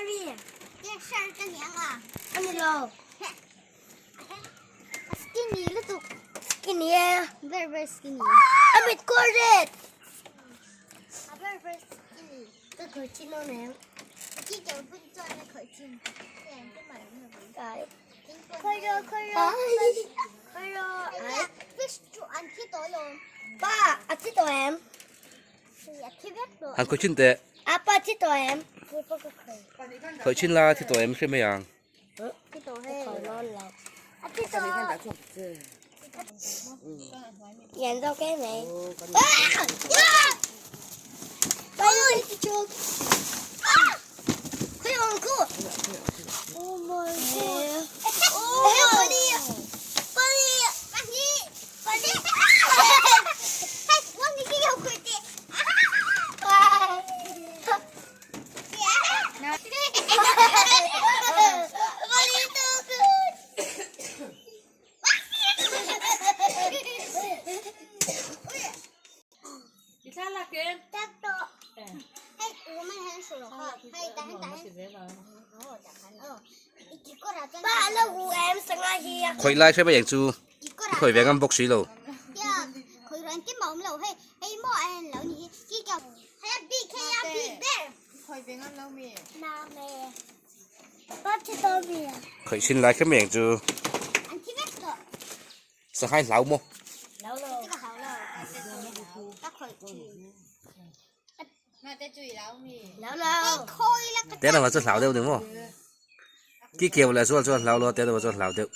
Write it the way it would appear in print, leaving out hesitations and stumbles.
Sorry. A ni lo. Skinny lutuk. Skinny e. Very very skinny. A mit kawr red. A very very skinny. Ka khoi chin no nè. Khoi ro khoi ro. Khoi ro. Pa, a thi tawh em? Han khawih chin teh. A pa thi tawh em? Khawih chin la thi tawh em hre mai ang. Khawih lai hre mai ang chu i khawih ve ngam bawk si lo. Khawih chin lai hre mai ang chu sanghai hlau maw. Te lo chu hlau deuh ni maw ki keu leh zual chuan hlau lo a te lo chuan hlau deuh.